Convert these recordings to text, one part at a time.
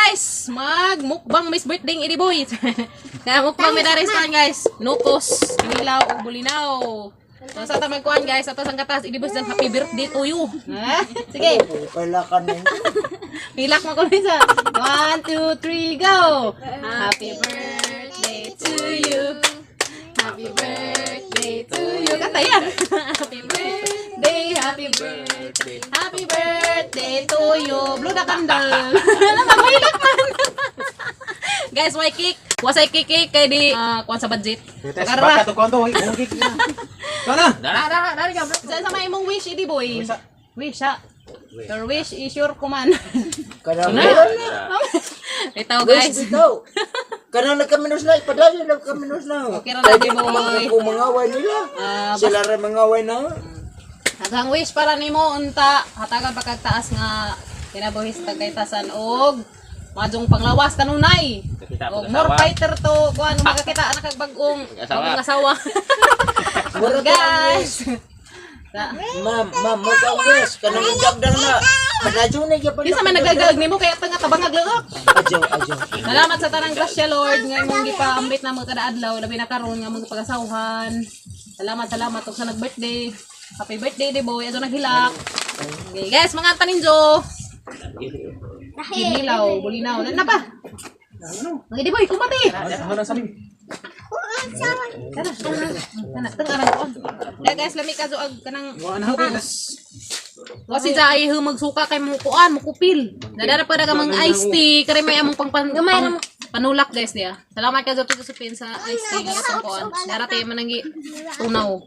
Guys, mag mukbang Miss Birthday Idi Boy. Na mukbang mi dari sa guys. Nukos, kinilaw ug bulinaw. So sa ta magkuan guys, ato sang katas Idi Boy sang happy birthday to you. Ha? Sige. Kailakan mo. Pilak mo ko sa. One, two, three, go! Happy birthday to you. Happy birthday to you. Kanta yan. Happy birthday, happy birthday, happy birthday to you. Blow the candle. Ano ba, mahilak man. Guys, why cake? Wasay cake cake kay di kuan sa budget. Baka to konto, oy, kung cake na. Kana. Dara, dara, dara ka. Sa may imong wish, idi boy. Wish, ha? Your wish is your command. Kanang Ito, guys. Bitaw. Kanang nagkaminos na, ipadayon nagkaminos na. Okay ra na, Pwede di mo boy. mga kung mangaway nila. Ah, Sila ra mangaway na. Ang wish para nimo unta hatagan pa kag taas nga kinabuhi sa tagaytasan og majong panglawas kanunay. Kakita Og pag-asawa. more fighter to kuan makakita na kag bag-ong bagong asawa. Mura to ang Guys. wish. Ma'am, ma'am, mo ka ang wish. Kanang igagdang na. Padayon na gyapon. Kinsa man nagdagdag nimo kaya tanga tabangag lugok. Adyo, adyo. Salamat sa tanang grasya Lord nga imong gipaambit na mga kada adlaw labi na karon nga mga pag-asawhan. Salamat, salamat og sa nag-birthday. Happy birthday di boy, ato naghilak. Okay, guys, mga taninjo. Kinilaw, bulinaw, na pa. Mga di boy, kumati. Ano na sabi? Tara, tara, tara ko. Ya guys, lami ka ag kanang Wasi sa ay magsuka kay mo kuan, mukupil. Nadara pa ka mang iced tea, kare may among pang, pang, pang panulak guys niya. Salamat ka Jopin Josephine sa iced tea nga atong kuan. Dara tayo mananggi tunaw.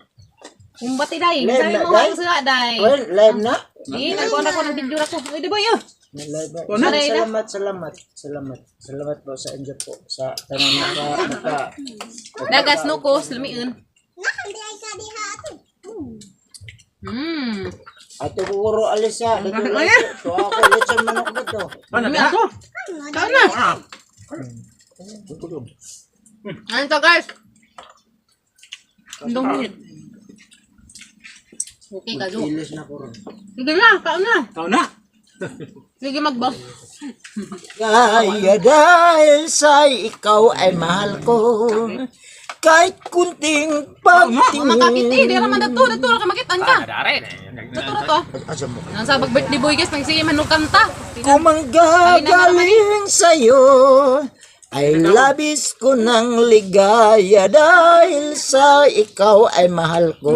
Kumbati day, Live sabi na, mo day? ang sila day. Well, live na. Di, nagkuan ako ng video ako. Uy, di boy, oh. Live na. Na. Salamat, salamat, salamat. Salamat po sa inyo po. Sa tanang naka, naka. Dagas nukos, lamiun. Ato kukuro alisa. Dito lang ito. Ako lechon manok dito. Ano Lami ako. Kaon na. Ano to guys? Ndong. Okay ka, Jo. Ilis na ko ron. Sige na, kaon na. Tao na. Sige magba. Kaya dahil sa ikaw ay mahal ko. Kahit kunting pagtingin. Makakiti, di raman dato, dato ra ka makitan ka. Dare. Dato ra to. Asa mo? Nang sa birthday boy guys, nang sige manong kanta. Kung manggagaling sa'yo ay labis ko ng ligaya dahil sa ikaw ay mahal ko.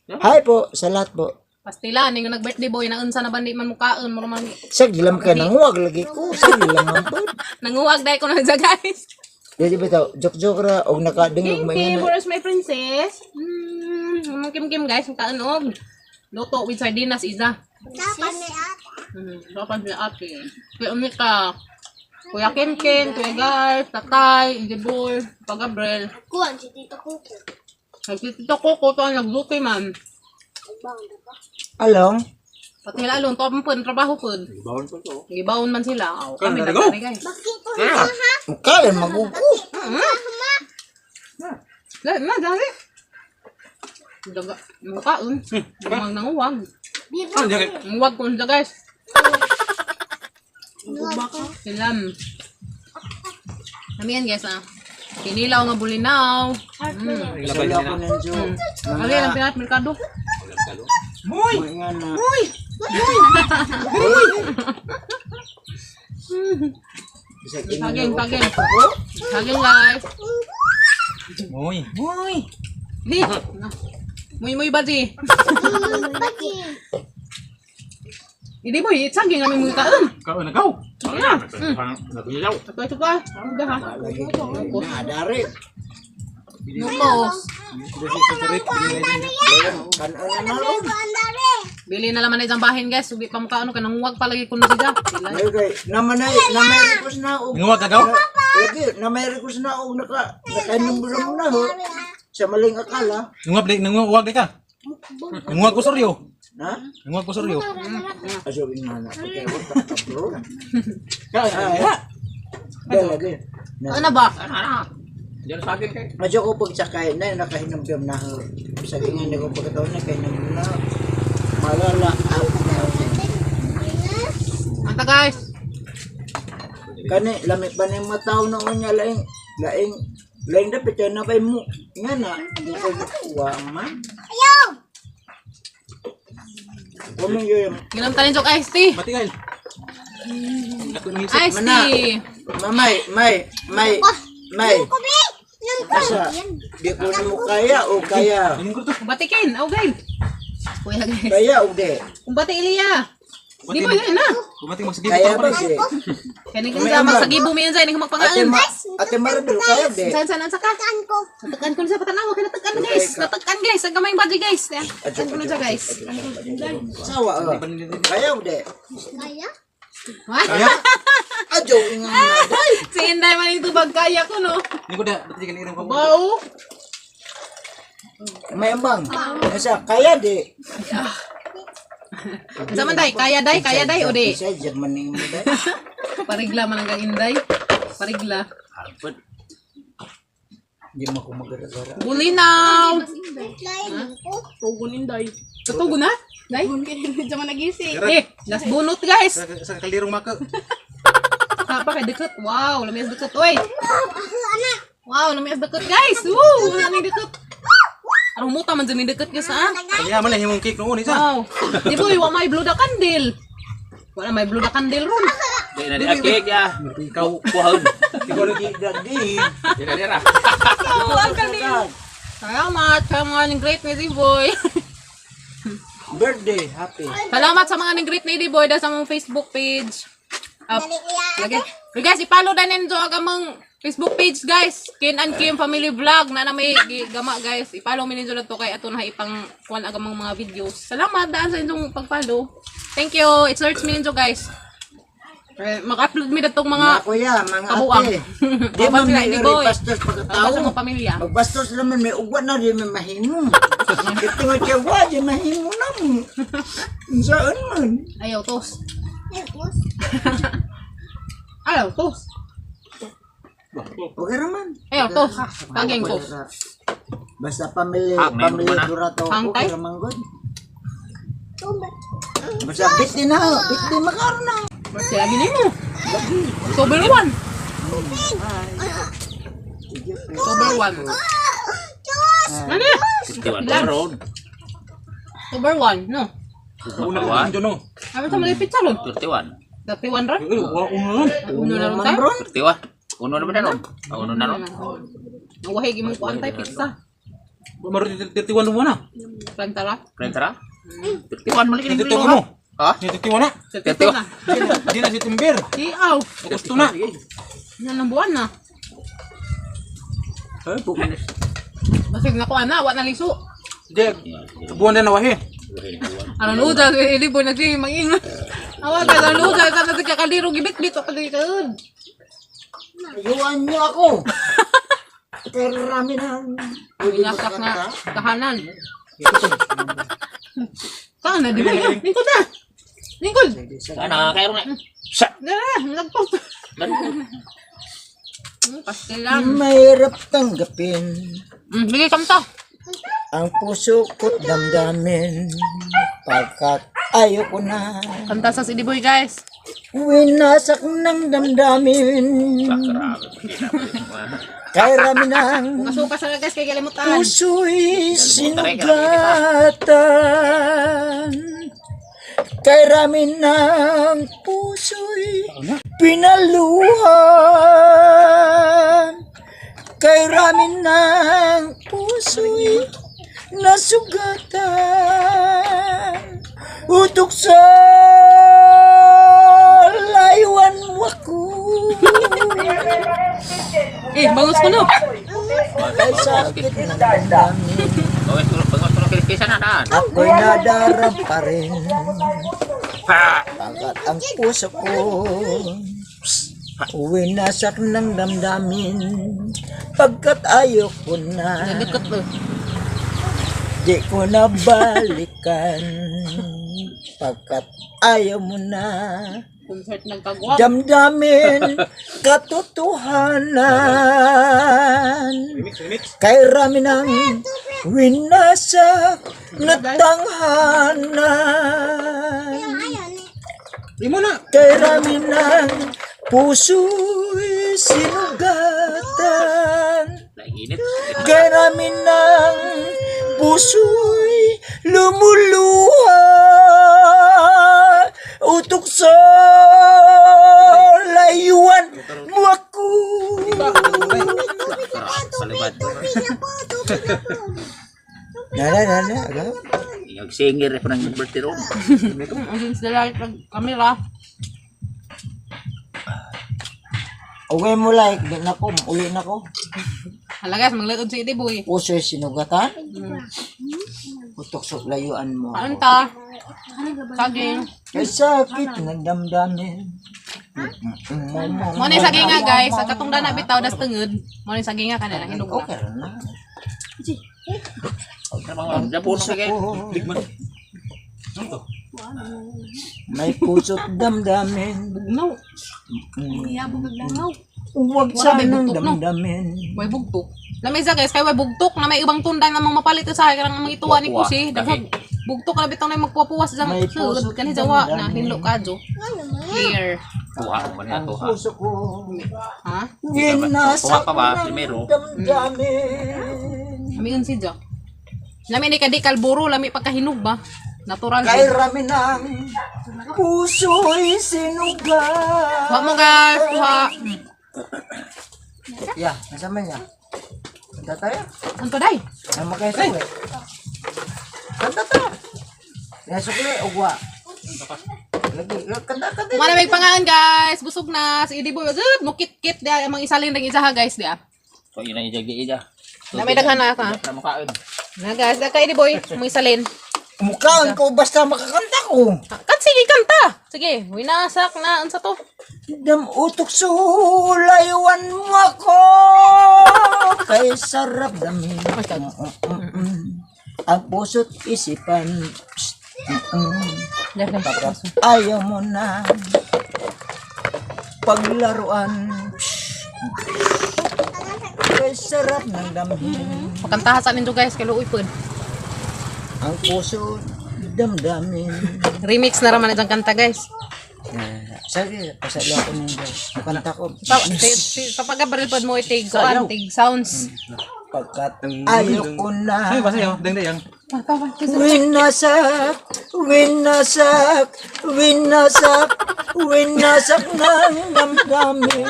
Hi po, sa lahat po. Pastila ning nag birthday boy na unsa na bandi man mukaon mo man Sa gilam ka nang huwag lagi ko. Sa gilam man po. nanguwag dai ko na sa guys. Di ba ito, joke-joke ra, og nakadingog Kim may Kim, nga na. where's my princess? Among Kim Kim guys, kaon og luto with sardinas isa. Dapat ni ate. Kuya Umika. Kuya Kim Kim, Kuya Guys, Tatay, Indy Boy, Pa Gabriel. Kuan si Tito Kuko. Nagtitito ko ko to ang nagluto man. Along? Pati lalong to ang pun trabaho pun. Bawon ko to. Gibaon man sila. Aw, kami Kano na go? nagkari guys. Kaya magugo. Dali na, dali. Daga, mukaon. Mga nanguwag. Ano dyan? Nanguwag ko sila guys. Silam. Kami yan guys ah. Kinilaw nga bulinaw. Sala ko ng joke. Kali lang pinat merkado. Moy. Mga na. Bisag ingon Saging, ako. saging. Saging guys. Moy. Moy. Di. Muy muy baji. Hindi boy, saging kami muy kaon. Kau na kau. Yeah. Nagnilaw. Ito ito pa. Ang ha. Lagi ko na dari. Nukos. Kanon na ron. Bili na laman na isang bahin guys. Sugi pa mukha ano kanang huwag palagi kuno siya. Ay kay naman ay na may request na og Nguwag ka kau? lagi na may request na og naka nakainumbulan mo na ho. Sa maling akala. Nguwag di nguwag di ka. Nguwag ko soryo. Na? Nguwag ko soryo. Aso nga na. Okay, what the bro? Ay. Dahil lagi. Na. Ano ba? Diyan sa akin kay. Medyo ko pagsakay na nakahinamdam na ho. Sa tingin ko pagkataon na kahinamdam na. Malala out na. Anta guys. Kani lami pa ni mga tao na unya laing laing laing dapat na kay mo nga na di ko wa man. Ayaw! Kumi yun. Ginom tanin jok iced tea. Matigal. Ako ni Iced Mana. tea. Mamay, may, may, may. Kubi! Nun ko! Asa, di ko na mo kaya o kaya. Anong ko to? Batikin, oh guys. Kuya guys. Kaya o di. Kumbati Ilya. Di ba yun na? Bumati magsige Kaya ba di? Kaya nang sa magsagibo mi yan sa ining Ate magpangaan. ma, Ate Maribel, kaya di. Saan saan sa ka? Saan ko? Natakan ko na sa patanawa, kaya natakan na guys. Natakan guys, ang gamay body guys. Yan. Natakan ko na siya guys. Sawa, oh. Kaya o di. Kaya? Kaya? Adyo, ingan na. Si Inday man ito kaya ko no. Hindi ko da, batigan ni ko. Wow. May ambang. Asa, kaya di. Sa man day, kaya day o di. Isa, Germany mo day. Parigla man ang kang Inday. Parigla. Harpod. Di mo ko magaragara. Bulinaw. Lain ko. Tugon Inday. Tugon na? Day? Medyo man nagising. Eh, last bunot guys. Sa kaldirong maka. Kapa kay dikit. Wow, lumias dikit oy. Wow, lumias dikit guys. Woo, ano dikit. Arong muta man dyan dikit guys ah. Kaya man lang himong cake noon isa. Wow. Di boy, wa may blow the candle. Wala may blow the candle ron. Di na di cake ya. Ikaw kuhaon. Di di. Di na di ra. Oh, ang candle. Salamat sa mga ning great ni Boy. Birthday, happy. Salamat sa mga ning great ni Boy da sa mong Facebook page. Up. Dali kuya. Lagi. Pero guys, i-follow na ninyo ang among Facebook page guys. Ken and Kim Family Vlog na na may gama guys. I-follow mi ninyo lang to kay ato na ipang kuan ang among mga videos. Salamat daan sa inyong pag-follow. Thank you. It-search mi ninyo guys. Eh, Maka-upload mi datong mga Mga kuya, mga kabuang. ate. Di man Kabuang sila, may hindi, boy. bastos Ang pagkatao. sa mga pamilya. Magbastos naman, may uwan na di may mahimo. Ito nga siya, wa, di mahimo na mo. Saan man? Ayaw tos. Ay, boss. Ayaw tos. Okay raman. Ayaw tos. Paging tos. Basta pamilya, Hang, may pamilya uwan na. durato. Hang Okay tay? raman god. Tumba. Basta bit din na, bit din makaroon na. Sila gini mo. October 1. October 1. Ano? 61 ron. October 1, no? Una ko dito no. Ano sa malipit sa ron? 31. 31 ron? Eh, wa uno ron. Uno na ron tayo? ron. 31. Uno na ba na ron? Ah, uno na ron. Nawahi gimong kuan tayo pizza. Maroon 31 mo na. Plantara. Trenta ra? 31 man lagi Dito ko mo. Ha? 31 na. 32 na. Di na si Timber. Iaw. Gusto na. Yan ang buwan na. Eh, bukan. Basig na ko ana, wa na liso. Di buwan na nawahi. Aron uda ili boy nagsi mangingat. Awa ka aron uda ka nagsi kakaldiro gibit bit ako dito. Iwan niyo ako. Pero rami na. Winasak na tahanan. Saan na di ba? Lingkod na. Lingkod. Ana kayo na. Sa. Na, nagpost. Pastil lang. Mahirap tanggapin Bigay kamta. ang puso ko't damdamin pagkat ayoko na. Kanta sa CD Boy guys. Winasak ng damdamin Grabe. kay rami ng Kasuka sa guys kay kalimutan. puso'y sinugatan kay rami ng puso'y pinaluhan kay rami ng puso'y nasugatan utok sa layuan mo ako. Eh, bangus ko no. Ay sakit ng damdamin. Bangos ko, bangos ko kisa na daan. Ako'y nadarang pa rin. Pagkat ang puso ko winasak ng damdamin. Pagkat ayoko na, Dikit to. di ko na balikan. Pagkat ayaw mo na, Concert nagkagwap. damdamin katotohanan. Remix, remix. Kay rami ng winasak na tanghanan. Ayaw ni. Di mo na. Kay rami ng Puso'y sinugatan. Lagi init. Karami ng puso'y lumuluha. Utok sa layuan mo ako. Palibad. Tubig na po, tubig na po. Na, na, na, na, na. Yung singer pa ng birthday room. Ang sila camera. Uwi mo like, di na ko, uli na ko. Hala guys, maglatod si Idi Boy. Puso'y sinugatan. Utok sa layuan mo ako. Kaon ta? Saging. Kay sakit ng damdamin. Mo ni saging nga guys, sa katong dana bitaw das tungod. Mo ni saging nga kanila hinog na. Okay ra na. Puno kay. Ligman. Ano to? May puso't damdamin. Bugnaw. Huwag Wala may sanang bugtok, no? damdamin. Way bugtok. Lamesa guys, kay way bugtok na may ibang tunday na mga mapalit sa karang mga ituwa ni Kuwa, Kusi. Daghang bugtok na bitaw na magpupuwas sa May sulod puso't kani jawa na damdamin. hinlo kadyo. Ano man? Clear. Kuha mo na Ang kuha. puso ko Ha? winasak Kuha pa ba, ng primero? damdamin. Ami si Jo. Lami ni kadi kalburo, lami pagkahinog ba? Natural. Kay rami ng puso'y sinugat. Kuha mo guys, kuha. Ya, nasa man niya? Kanta tayo. Ano to day? Ano kayo sukli? Kanta ta. Ya sukli ugwa. Lagi, kanta kanta. Mana may pangaan guys, busog na si Idi Boy. Zut, mukit-kit dia amang isalin ring isa ha guys dia. So yun ang ijag ija. Na may daghan na ka. Na mukhaon. Na guys, da kay Idi Boy, mong isalin. Mukhaan ko basta makakanta ko. Kan sige kanta. Sige, winasak na unsa to? Dam utok sulayuan mo ako kay sarap damin. Ang puso't isipan. Psst. Mm-mm. Pagkat ayaw mo na paglaruan. Psst. Kay sarap ng damhin. Pakantahan sa ninyo guys, kay luoy pod. Ang puso damdamin. Remix na raman itong kanta guys. Sige, pasalo ako ng kanta ko. Pa, si, sa pagabaril pod mo itig kuan, tig sounds. Pagkat ayaw ko na. Ay, basta yun. Dang dayang. Winasak, winasak, winasak, winasak ng damdamin.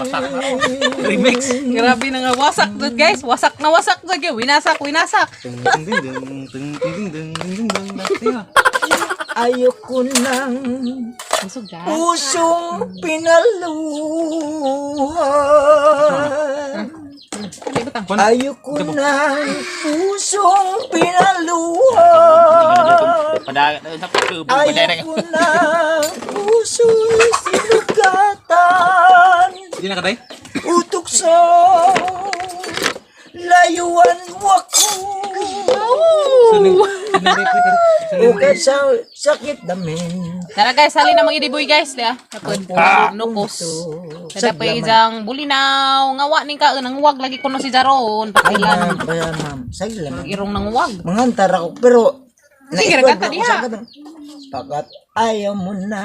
Remix. Grabe na nga wasak dud guys, wasak na wasak dud gyud. Winasak, winasak. Ding ding ding ding ding ding ding ding ding. Ayoko ng Busog guys. pusong pinaluhan. Ano ba tang? Ayoko ng pusong pinaluhan. Padag sa padag. Ayoko ng puso'y sinugatan. Hindi na ka day? Utok sa layuan mo ako. Okay, sa sakit damin. Tara guys, sali na mga Idi Boy guys, dia. Kapod nukos. Sada pa isang bulinaw, ngawa ning kaon ang wag lagi kuno si Jaron, Ay, pakilan. ma'am, kaya ma'am, sige lang. Irong nang wag. Mangantar ako, pero Sige, naipag kanta ako diha. sa katong, Pagkat ayaw mo na,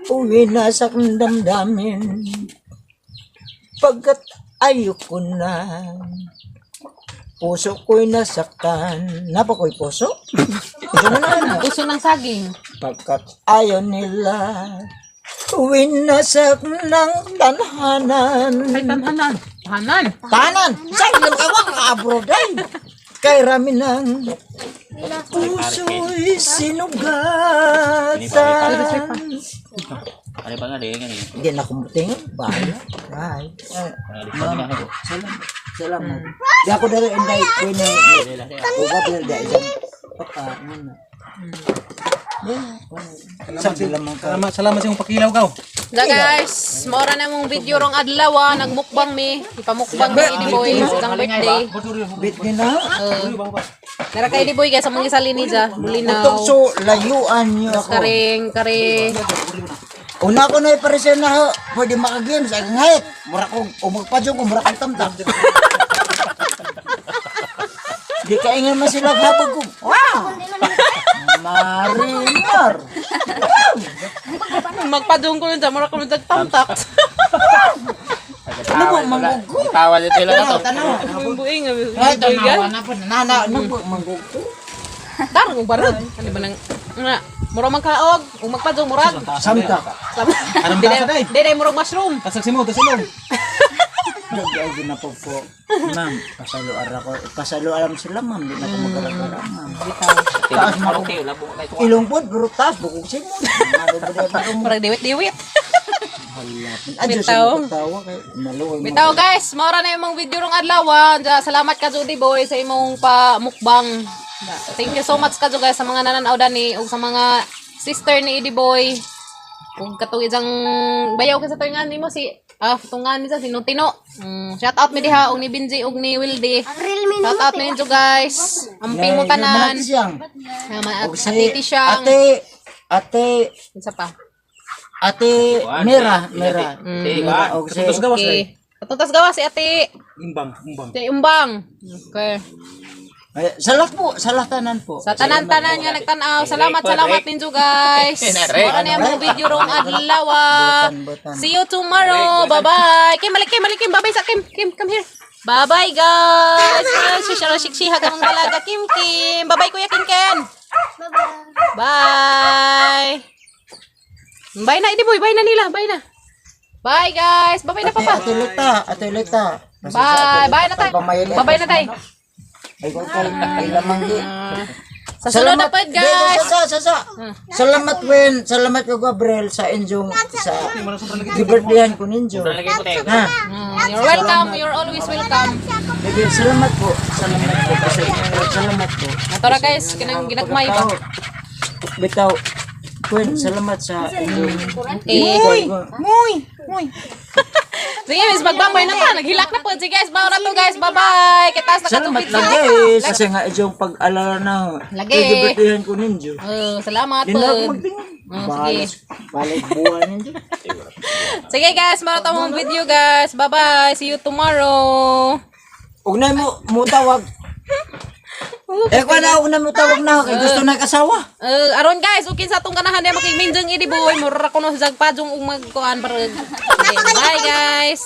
uwi na sa damdamin. Pagkat ayaw ko na, puso ko'y nasaktan. Napa ko'y puso? Ito na naman. Uso ng saging. Pagkat ayaw nila, winasak ng tanhanan. Ay, tanhanan. Tahanan. Tanan! Saan lang ka wag abroad ay? Kay rami ng puso'y sinugatan. Ano ba nga di nga ni? Hindi na kumuting. Bahala. Bye. Ma'am, salamat. Salamat. Di ako dala inday ko na. Uga dala da isang papa ano. Yeah. Sa sila man ka. Salamat, salamat sa iyong pakilaw gaw. Da guys, mora na mong video rong adlaw ah. Nagmukbang mi. Ipamukbang mi Idi Boy sa kang birthday. Bit ni na. Nara kay Idi Boy guys, among isalin ni ja. Bulinaw. Utok so layuan niyo ako. Karing kare. Una ko na iparesin na ho, pwede makagames. Ay ngayit, mura ko, umagpadyo ko, mura kong tamtam. Di kaingan man sila habag ko. Wow! Marimar! Wow! Magpadung ko nun dyan, mura ko nun dyan tamtak. Ano po, manggugko? Tawa dito lang ato. Tanaw. Buing-buing. Ay, tanawa na po. Nana, ano po, manggugko? Tarong og barod. Ano ba nang nga mura man kaog ug magpadung murag. Samtak. Anong dasa day? Dili murag mushroom. Tasag simo, tasag simo. Ay, ginapog ko. Ma'am, pasaluar ako. Pasaluaram sila, ma'am. Di na ko magaragara, ma'am. Taas mo. Ilong po, pero taas, bukog simo. Murag diwit-diwit. Adyo Bitaw. sa tawa kay maluway mo. Bitaw guys, maura na imong video rong adlaw. Ah. Salamat ka Judy Boy sa imong pa mukbang. Thank you so much ka guys sa mga nananaw dani ug sa mga sister ni Eddie Boy. Ug katong isang bayaw ka sa tungan nimo si tungan ni sa si Nutino. Shout out mi diha og ni Benji ug ni Wildy. Ang Realme Shout out ninyo guys. Amping mo tanan. Malaki siyang. Ah, Og si Atiti siyang. Ate, ate, Isa pa. Ate Mira, Mira. Mira. Og si Tapos gawas day. Okay. Katuntas gawa si Ate. Imbang, imbang. Si Umbang. Okay. Ay, salat po, salat tanan po. Sa tanan-tanan nga nagtanaw. Salamat, salamat ninyo guys. Mao na yung mga video rong adlaw. Ah. See you tomorrow. Bye-bye. Kim, balik, Kim, balik, Kim. Bye-bye sa Kim. Kim, come here. Bye-bye guys. Shisharo shikshiha ka mong dalaga, Kim, Kim. Bye-bye, Kuya Kim Ken. Bye-bye. Bye. Bye na, Idi Boy. Bye na nila. Bye na. Bye guys. Bye-bye na, Ate, Papa. Ate Lita, Ate Lita. Bye. Bye na tayo. Bye-bye na tayo. Ay, ko kay ay lamang di. Sa sunod na pod, guys. Sa, sa, sa. Salamat Wen, salamat ko Gabriel sa inyong sa gibirthdayan ko ninyo. Ha? You're welcome. You're always welcome. Baby, salamat po. Salamat po kasi salamat po. Natora guys, kinang ginagmay ba? Bitaw. Wen, salamat sa inyong Okay. Muy! Sige, miss, magbabay na ta. Naghilak na po. Sige guys, bawa na to guys. Bye-bye. Kitas na Salamat katupid lang guys. Kasi nga inyong pag-alala na. Lagi. Gibirthdayan ko ninyo. Oh, salamat Di na ako po. magtingon. Oh, sige. Balas, balas buwan ninyo. Sige guys, mara ta mong video guys. Bye-bye. See you tomorrow. Ugnay mo, mo tawag. Eh, kuha na, ugnay mo tawag na. Kay gusto na kasawa. Aron guys, ukin sa atong ganahan niya makigminjong idi boy. Mura ko no sa jagpajong ug magkuan barag. Sige, bye guys.